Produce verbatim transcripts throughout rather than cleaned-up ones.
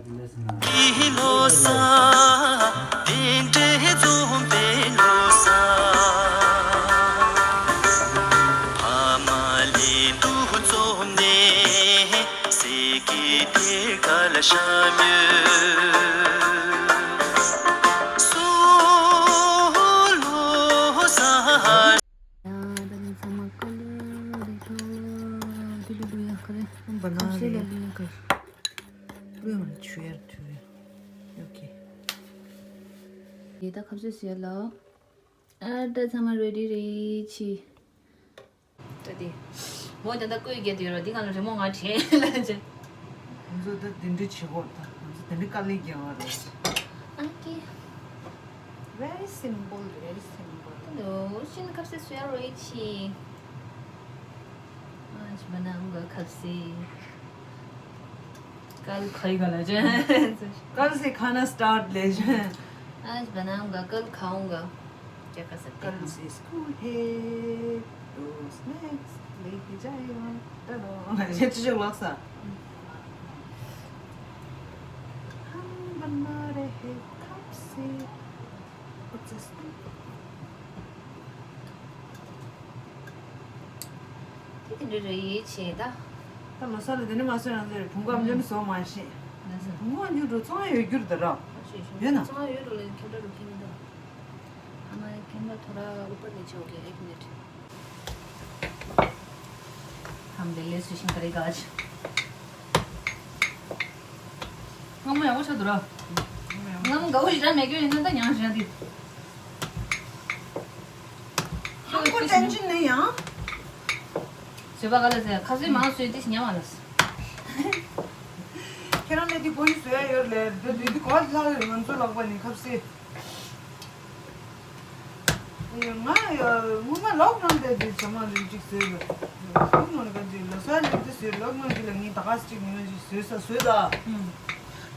ལོ་གསར། དེ་འདྲའི་འཛོམས་པའི་ལོ་གསར། ཕ་མ་ལྷན་དུ་འཛོམས་ནས། ཟས་ཀྱི་སྡེར་ཁ་ལ་ཤ་མྱོས། སོ་ལོ་གསར། ཡ། ད་ནི་ཚང་མ་སྐུ་ལུས་རེད་འགྲོ། དུ་ལུ་ལུ་ཡ་ཁ་རེ། ཁམས་སེ་ལ་ལུ་ཡ་ཁ་རེ། ལུས་མ་ཆུ་ཡར་དུ། ཨོ་ཁེ། ཡེ་ད་ཁམས་སེ་ཟེར་ལ། ཨ་ད་ཚང་མ་རེ་ཌི་རེད་ཆི། ད་དེ། མོ་ད་ལྟ་བསྐོས་རྒྱག་དུས་རོ་འདི་ང་ལ་རི་མོ་ང་བྲིས་ལ་ཅི། ང་ཚོ་ད་དེ་འདྲ་བྱེད་དགོས། ད་ང་ཚོ་དེ་འདྲ་དཀའ་ལས་རྒྱག་པ་རེད། ཨ་ཀི། Very simple, very simple. ད་ལོ་ཤིན་ཁབ་སེ་སུ་ཡ་རོ་ཡི་ཆི། आज बनाऊंगा खप से। कल खाएगा ना जे। कल से खाना स्टार्ट ले जे। आज बनाऊंगा, कल खाऊंगा। क्या कर सकते हैं कल हम? से स्कूल है, तो स्नैक्स लेके जाएगा। चलो। ये चीज़ लग सा। हम बना रहे हैं खप से। What's this thing? དེ་དེ་འདྲ་རེད་ཡིད་ཆེས་ད། ད་མ་ས་ལ་དེ་འདྲ་མ་བཟོས་རང་ཚོས་བུང་གམ་འཇོན་བཟོ་མ་ཤེས། ལགས་སོ། བུང་གམ་འཇོན་འགྲོ་ཚོང་ཡོད་རྒྱུར་ད་ར། ཡོད་ན། ཚོང་ཡོད་འགྲོ་ལེན་ཁྱོད་འདྲ་རུ་ཁྱེད་འདྲ། हमारे कैमरा थोड़ा ऊपर नीचे हो गया, एक मिनट। हम ले ले सुशिम करेगा आज। ངམ་ཡག་པོ་ཆགས་འདུག་ར། ངམ་དགའ་བོ་ཞེ་དྲག་མེད་ཀྱི་ཡིན་ན་ད་མྱང་ཞེ་དྲག་འདི། ཧང་གོ་ཅན་ཅིན་ནི་ཡང་། བཟོས་པ་ག་ལ་ཟེར་ཁ་ཟས་མང་བཟོས་ཏེ་ཉམས་པ་ལ་ཟེར། ཁྱེད་རང་ལས་དེ་གོ་ཡི་བཟོས་ཡ་ཡོད་ལས་འདི་འདི་འདི་གོ་ལྷག་ཡོད་ང་ཚོ་ལག་པ་ནས་ཁ་ཟས། ང་ཡ་སྔོན་མ་ལོག་ནང་བསྡད་དུས་ཇ་མ་རིན་གཅིག་བཟོས་ཡོད། སྔོན་མ་ལ་ག་ཅིག་ལོ་གསར་ལེགས་ཏེ་བཟོས་ལོག་ནང་གི་ལ་ངས་ད་ག་ཅིག་ཉི་མ་ཅིག་བཟོས་ས་བཟོས་ད།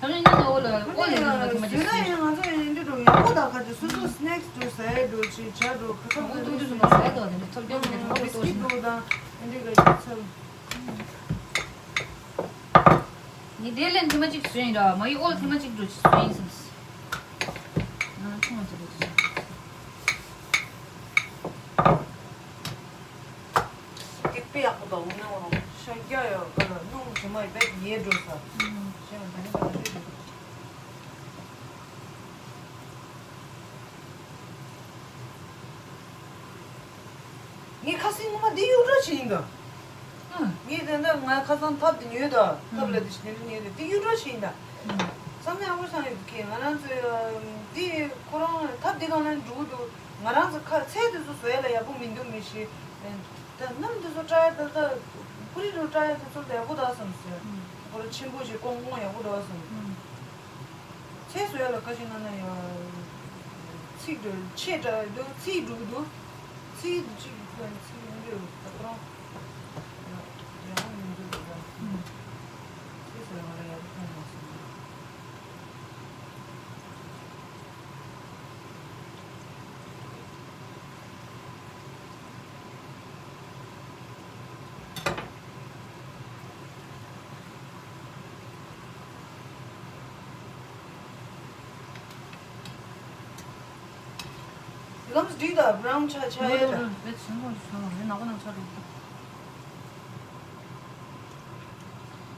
ད་ནི་ང་ལ་འོ་ལ་འོ་ལ་ཡིན་ན་ཐུག་མ་བཟོས་ན་ཅིག་ཡང་ང་ཚོ་ཡིན་འདི་འགྲོ་ཡག་པོ་ད་ག་ཅིག་སོ་སོ་སི་ནེག་སི་འགྲོ་ཟ་ཡ་འགྲོ་ཅིག་ཇ་འགྲོ་ཁ་ཁ་འོ་ཏོག་ཏོག་ཟ་ཡ་འགྲོ་དེ་འདྲ་ཐོབ་རྒྱག་གི་འདི་འགྲོ་ཐོབ་ཏོག་ཟ་ཡ་འགྲོ་ད་འདི་འདྲ་ག་ཅིག་ཚོ། ངས་དེ་ལན་དུ་མ་གཅིག་བཟོས་ཡིན་ར་མ་ཡི་ཨོལ་དུ་མ་གཅིག་འགྲོ་ཆི་བཟོས་ཡིན་སམ། ང་ཆུང་བ་ཚོ་གི་བཟོས། དེ་དཔེ་ཡག་པོ་དང་ངོ་ནོར་ཤ་རྒྱག་ཡོད་ག་ལ་སྣུམ་ཞིམ་མ་ཡི་བེད་ཉེ་འགྲོ་ས། ཤེས་ན་ད་ནི་ད་ནི་ཤེས་འགྲོ། ངས་ཁ་སང་ངོ་མ་འདི་གཡུག་འགྲོ་བྱས་ཡིན་ད། ཨ། ངས་དེ་འདྲ་ང་ཁ་སང་ཐབ་དེ་ཉོས་ད། ཐབ་ལ་དེ་ཞིག་དེ་འདྲ་ཉོས་ད་དེ་གཡུག་འགྲོ་བྱས་ཡིན་ད། བསམ་ཡག་པོ་བསམ་ཡོད་ཀི་ང་རང་ཚོའི་འདི་ཁོ་རང་ཐབ་འདི་སྒང་ལ་འགྲོ་གི་འདུག་ང་རང་ཚོ་ཁ་ཚལ་དེ་ཚོ་བཟོ་ཡ་ལ་ཡག་པོ་མི་འདུག་མི་ཤེས། ད་སྣུམ་དེ་ཚོ་བཀྲ་ཡ་ད་ད་ཕུ་རི་རུ་བཀྲ་ཡ་དེ་ཚོ་ལ་ཡག་པོ་འདུག་བསམ་སོང་། ཁོ་རང་ཆེན་པོ་ཞིག་ཀོང་ཀོང་ཡག་པོ་འདུག་བསམ། ཚེ་བཟོ་ཡ་ལ་ཁ་ཅིག་ན་ན་ཡ། ཚིག་འགྲོ་ཆེ་དྲགས་འདུག་ཚིག་འགྲོ་གི་འདུག་ཚིག་འདི་གཅིག་གི་ཁོ་ཡང་ཚིག་ཡོང་གི་ཡོད་ད་ཁོ་རང་ཡག་པོ་མི་འདུག་ད། ཚེ་བཟོ་ཡ་ང་རང་ཡག་པོ་མཐོང་མ་སོང་། ལམ་སྒྲིག་དང་བྷ་རའུན་ཆ་ཆ་ཡས་དང་།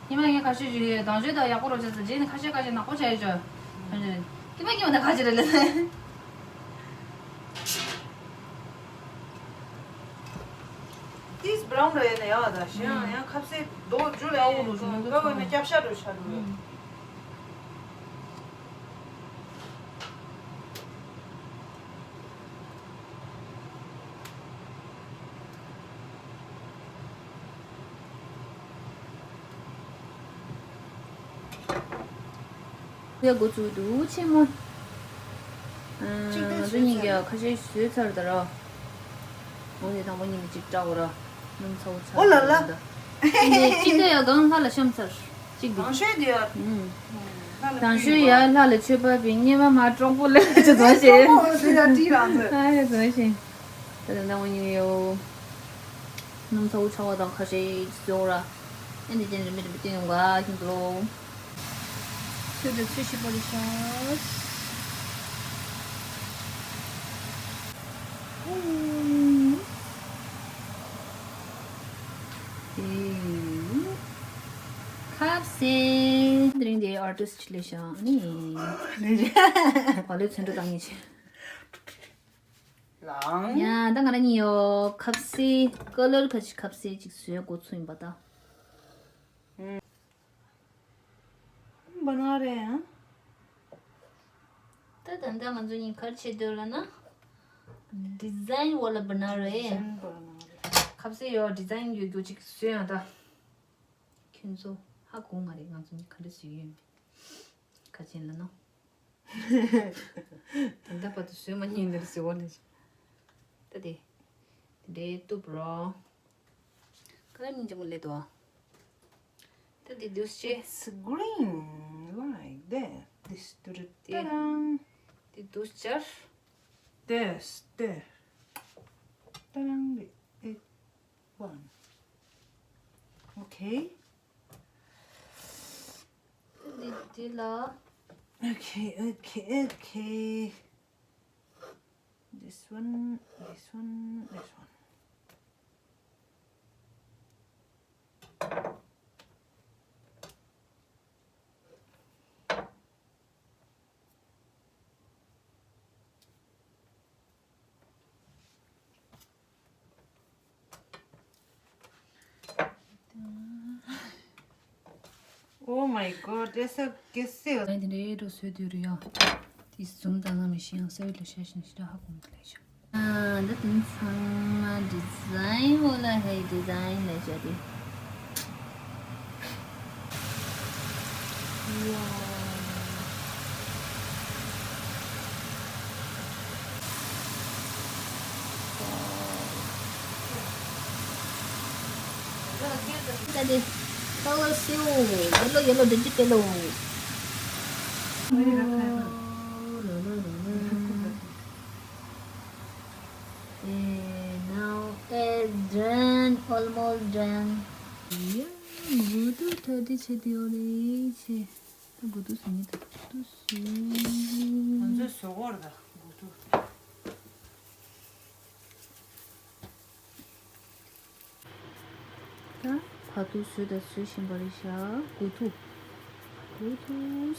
ཉི་མ་ངས་ཁ་ཤས་ཞིག་དང་ཞོལ་དང་ཡག་པོ་རོ་བྱས་ཙང་རྗེས་ནས་ཁ་ཤས་ཁ་ཤས་ནག་པོ་བྱས་ཡོད་ཅོ། ཀྱི་མ་ཀྱི་མ་ད་ཁ་ཅིག་རེད་ལས། ཏིས་བྷ་རའུན་ར་ཡིན་ན་ཡག་ད་ཞེ་ཡང་ཡང་ཁ་ཟས་རྡོ་རྒྱུ་ལ་ཡིན་ཀ་བ་ན་སྐྱབས་ཤ་འགྲོ་ཤ་འགྲོ། ཡ་འགོ་བཙུགས་འདུག་ཆེན་མོ། ང་ཚོ་གཉིས་ཀྱིས་ཁ་ཤས་བཟོས་ཚར་ད་ར། འོ་དེ་དང་པོ་ཉིད་ནས་གཅིག་བཀྲ་འོ་ར། སྣུམ་ཚ་བོ་ཚ་བོ་ལ་ལ། ད་གཅིག་ད་ཡ་གང་ལྷ་ལ་བཤམས་ཚར། གཅིག་འདི། དང་ཤོས་དེ་ཡ། ཨུམ། དང་ཤོས་ཡ་ལྷ་ལ་མཆོད་པ་བི་སྙེ་མ་མ་གྲོགས་པོ་ལ་ཅི་ཙང་ཞེས། གྲོགས་པོ་ཟེར་ཡ་བྲིས་རང་ཚོས། ཨ་ཡ་ཙང་ཞེས། ད་ད་ལྟ་ངོ་ཉིད་ཡོ། སྣུམ་ཚ་བོ་ཚ་བ་དང་ཁ་ཤས་བཟོ་ར། ཨེ་འདི་ཅན་རིན་མེད་རིན་པོ་བསྟན་ཡོང་ག་ཁྱིམ་དུ་ལོ། ཁྱོད་ཀྱི་ཚོད་ཤིག་པོ་རེད་ཤག་ཁབ་སེ། དེ་རིང་དེ་ཨར་ཊིསི་ཅིག་སླེབས་ཤག་ཨ་ནི། ལས་བྱེད། ག་ལེར་ཚོན་འགྲོ་བཏང་ངེས་ཆེ། ལང་། ཡ་ད་ང་རང་གཉིས་ཡོ་ཁབ་སེ་ཀ་ལར་ཁ་ཅིག་ཁབ་སེ་ཅིག་བཟོས་འགོ་ཚུགས་ཡིན་པ་ད། བ་ན་རེ་ཨ། ད་ད་ལྟ་ང་ཚོ་གཉིས་ག་རེ་བྱེད་འདོད་ལབ་ན། ཌི་ཛའིན་བ་ལ་བ་ན་རེ། ཌི་ཛའིན་བ་ལ་བ་ན་རེ། ཁབ་སེ་ཡོ་ཌི་ཛའིན་ཡོད་རྒྱུ་ཅིག་བཟོས་ཡང་ད། ཁྱོད་ཚོ་ཧ་གོ་ང་རེད་ང་ཚོ་གཉིས་ག་འདྲ་བཟོས་ཡོད་མེད། ག་ཅན་ལ་ནོ། ད་ལྟ་བར་དུ་བཟོས་མ་མྱོང་ནི་རེད་ཟེར་བ་ནི། ད་དེ། དེ་འདྲའི་གཏུབ་རོགས། ཁ་ལ་མི་འཇམ་པོ་ལས་དོ། ད་དེ་འདུག་སེ། It's green like that. This, ཏུ་རུ། དེ། ཏ་རང་། དེ་འདུག་སེ་སྦྱར། This, this. ཏ་རང་། It one. Okay. འདི་འདི་ལ། Okay, okay, okay. This one, this one, this one. Oh my god, that's so cute. ཨ་དེ་འདྲའི་འགྲོ་སོས་དུས་རེད་ཡ། དེ་ཟུམ་དང་ན་མི་ཤེས་ཡང་ས་ཡུལ་ལ་ཤ་ཞིང་ཞི་ར་ཧ་གོ་མི་ལས་ཤ། ཨ་འདི་དེ་ཚང་མ་ཌི་ཛའིན་འོ་ལ་ཧེ་ཌི་ཛའིན་ལས་བྱ་དེ། ད་དེ་ཁ་ལོ་སེའུ། ཡེ་ལོ་ཡེ་ལོ་འདི་འདྲ་སྐྱེ་ལོ། And now it's done, almost done. ཡ། དགུ་ཐུག་གྲ་སྒྲིག་བྱེད་དེ་ཡོད་རེད་ཆེ། ད་དགུ་ཐུག་བཟོ་མི་འདུག་དགུ་ཐུག་བཟོ། ང་ཚོས་བཟོ་གི་ཡོད་རེད་ད་དགུ་ཐུག་ད་བ་ཐུག་བཟོས་དང་བཟོ་བཞིན་པ་རེད་ཤག་དགུ་ཐུག་དགུ་ཐུག་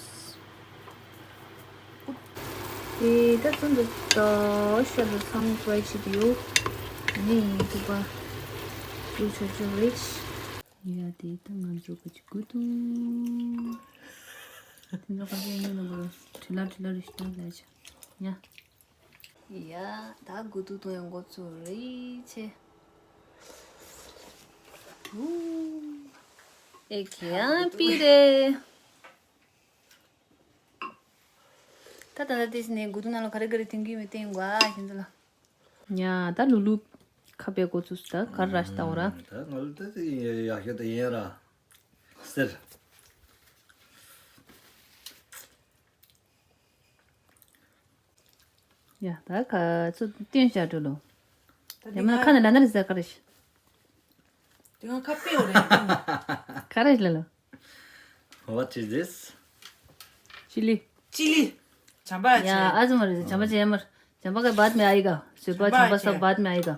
ཨེ་ད་ཚོན་དུ་ད་ཤ་དང་ཚང་ཕ་རའི་བྱེད་དུ་ཡོད། ཨ་ནི་ཐུག་པ་དུ་ཆོ་ཆོ་རེད། ཡ་དེ་ད་ང་ཚོ་ག་ཅིག་དགུ་ཐུག་དེ་ཚོ་ག་ཚོད་ཡིན་ན་བར་ཁྲི་ལ་ཁྲི་ལ་རེ་ཞིག་ལས་ཆ་ཉ། ཡ། ད་དགུ་ཐུག་གཏོང་ཡང་འགོ་ཚུགས་རེད་ཆེ། ཨེ་ཁེ་ཡང་པི་རེད། ད་ད་ད་དེ་ནས་དགུ་ཐུག་ནང་ལ་ག་རེ་ག་རེ་འཐེན་གྱི་མི་འཐེན་གོ་ཨ་ཁྱེད་ཚོ་ལ། ཉ་ད་ལུ་ལུ་ཁ་པའི་འགོ་ཚུགས་ད་གར་ར་ཤི་ད་འོ་ར། ད་ང་ལ་ད་དེ་ཡག་ཤོས་ད་ཡིན་ར་ཟེར། ཡ་ད་ག་ཚོད་སྟོན་བྱ་འགྲོ་ལོ། ད་ཡ་མ་ཁ་ནས་ལ་ན་རི་ཟ་ག་རེ་ཤི། དེ་ང་ཁ་པེའོ་རེད། ག་རེ་ལ་ལོ། What is this? ཅི་ལི། ཅི་ལི། བྱམས་པ་ཡ་ཆེ། ཨ་ཙི་མ་རེད་བྱམས་པ་ཆེ་ཡ་མར། བྱམས་པ་ག་बाद में आएगा। सुबह བྱམས་པ་བྱམས་པ सब बाद में आएगा।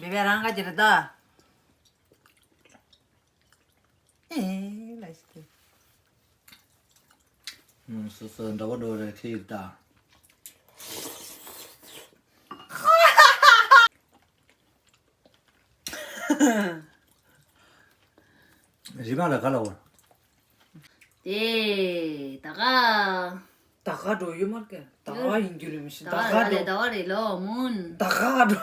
བེ་བེ་རང་ག་ཅི་རེད་ད། ཨེ་ལ་ཤི་ཏེ། ཨུམ་སོ་སོ་འདྲ་བོ་འགྲོ་རེད་ཁྱེད་ད། རི་མ་ལ་ག་ལ་འོ། དེ་ད་ག་ད་ག་འགྲོ་ཡོད་མ་རེད་ཀྱི་ད་ག་ཡིན་རྒྱུ་རེད་མི་ཤེས་ད་ག་ད་ག་འགྲོ་ད་ག་རེད་ལོ་མུན། ད་ག་འགྲོ།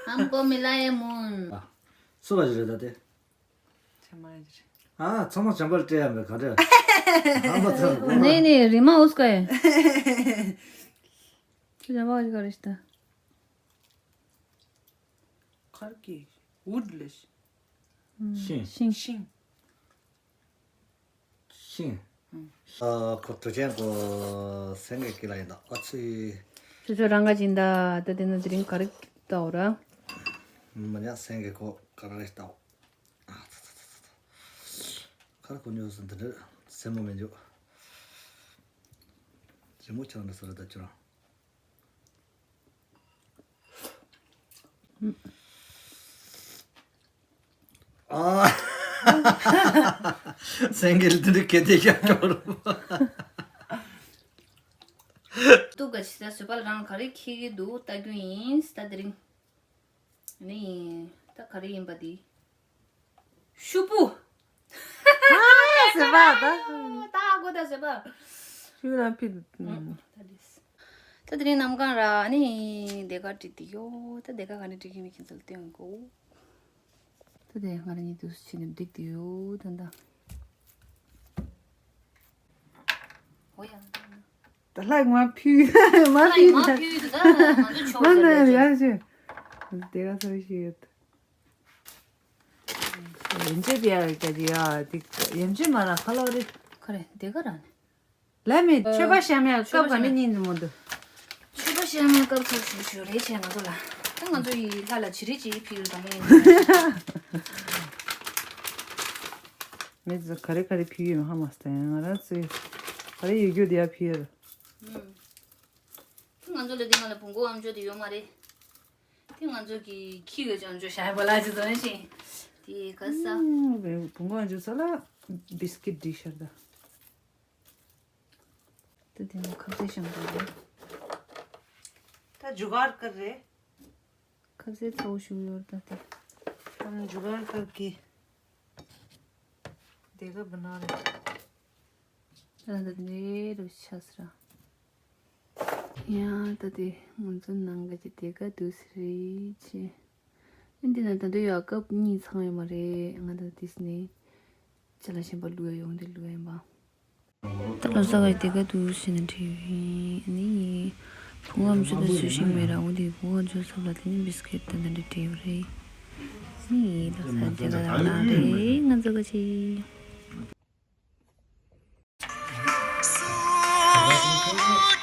हमको मिला है मुन। སུ་བ་ཞིག་རེད་ད་དེ། ཚང་མ་ཨ་ཚང་མ་བྱམས་པར་སྤྲད་ཡ་མེད་ག་རེ། ཨ་མ་ཚང་མ། नहीं नहीं रिमा उसका है। रिमा उसका है रिश्ता। ཁར་གི་wood ལས། ཤིང་། ཤིང་། ཤིང་། ཤིང་། ཨ་ཁོ་དུ་ཆེན་ཁོ་སེང་གེ་ཀི་ལ་ཡིན་ད་ཨ་ཚི། ཆུ་ཆུ་རང་ག་ཅིན་ད་ད་དེ་ན་དེ་རིང་ག་རེ་ལྟ་འོ་ར། མ་ཉག་སེང་གེ་ཁོ་ག་རེ་ལྟ་འོ། ཨ་ཚ་ཚ་ཚ་ཚ། ཁ་ ཨར་ཁོ་ཉོ་སོང་། འདི་འདྲ་སེམས་མོ་མི་འཇོག་རི་མོ་ཆགས་འདྲ་ས་རེད་ད་ཁྱོད་རང་། ཨ། སེང་གེ་འདི་འདྲ་གལ་ཏེ་ཤར་འགྲོ་རུང་། ཏུ་ག་ཆི་ས་བཟོད་པ་རང་ག་རེ་ཁྱེར་གྱི་འདུག་ལྟ་རྒྱུ་ཡིན། ད་དེ་རིང་། ནི། ད་ག་རེ་ཡིན་པ་འདི། ཤུ་པུ། ཨ་ཟེར་བ་ད། ད་གོ་ད་ཟེར་བ། ཤུ་རང་ཕི། ད་དེ་རིང་གནམ་གང་ར་ནི་སྡེར་ཁ་བསྒྲིགས་ཏེ་ཡོད། ད་སྡེར་ཁ་ག་ནས་བསྒྲིགས་ཀྱི་མིན་ཁྱེད་ཚོ་ལ་སྟོན་དགོས། ད་དེ་ང་རང་གཉིས་འདུག་སེ་བྱས་ནས་བསྒྲིགས་ཏེ་ཡོད་ད་ད། འོ་ཡ། ད་ལྷག་མ་ཕུལ། མ་ལྷག་ཕུལ། མ་ཕུལ་འདུག་ད་ང་ཚོ་ཆོག་མ་ཟེར་ན་ལས་ཡག་ཤོས། སྡེར་ཁ་ཚ་ཤོས་ཡོད། ཡན་ཆད་དེ་ཡ་ག་ཅི་ཡ་དེ་ཡན་ཆད་མ་ར་ཁ་ལོ་རེད། ཁ་རེ་སྡེར་ཁ་ར་ནི། ལས་མེད་མཆོད་པ་བཤམས་ཡ་སྐབས་ག་ནས་ཉིན་དུ་མོ་འདུག་མཆོད་པ་བཤམས་ཡ་སྐབས་ཚོ་ཞུ་ཞུ་རེ་བྱས་ང་ཚོ་ལ། ད་ང་ཚོ་ཡི་ལྷ་ལ་བྱི་རིལ་ཅིག་ཕུལ་དང་མིན། མེད་ཚོ་ག་རེ་ག་རེ་ཕུལ་ཡོད་ཧ་མ་སྟེ་ང་རང་ཚོས་ག་རེ་ཡོད་རྒྱུ་དེ་ཡ་ཕུལ་ཡོད། ང་ཚོ་ལ་དེ་ང་ལ་བུ་མགོ་ཨམ་ཅོག་དེ་ཡོད་མ་རེད། དེ་ང་ཚོ་གི་ཁྱི་གི་ཅོང་ཅོ་ཞའི་བ་ལ་ཅི་ཙོ་ཞིང་དེ་ག་ས། བུ་མགོ་ཨམ་ཅོག་ས་ལ་བིས་ཀིཊ་བསྒྲིགས་ཤར་ད། ད་དེ་ནི་ཁ་ཟས་ཤང་དུ་རེད། ད་ཇུ་གར་ཀར་རེད། ཁ་ཟས་ཚ་བོ་ཞུ་ཡོད་ད་དེ། ད་ཇུ་གར་ཀར་གི་དེ་ག་བ་ན་རེད། ད་ད་དེ་རུ་ཆ་ས་ར། ཡ་ད་དེ་ང་ཚོ་ནང་ག་ཅི་དེ་ག་དུས་རེད་ཅེ། ཨ་འདི་ན་ད་དུང་ཡ་སྐབས་གཉིས་ཚང་ཡོད་མ་རེད། ང་ད་དེ་ནས་ཅ་ལག་གཞན་པ་བླུག་ཡ་ཡོང་དེ་བླུག་ཡ་ཡིན་པ། ད་ལོ་གསར་ག་དེ་ག་དུས་ཟེར་ནས་བྲིས་ཡོད་ཡིན། ཨ་ནི་བུ་ངོ་ཨམ་ཅོག་ད་བཟོས་ཤིང་མེད་ར། འོ་དེ་བུ་ངོ་ཨམ་ཅོག་ཚབ་ལ་དེ་ནི་བིས་ཀིཊ་ད་ད་འདྲ་བྲིས་ཡོད་རེད། ཨ་ནི་ལོ་གསར་དེ་ག་ད་ལ་རེད་ང་ཚོ་ག་ཅི།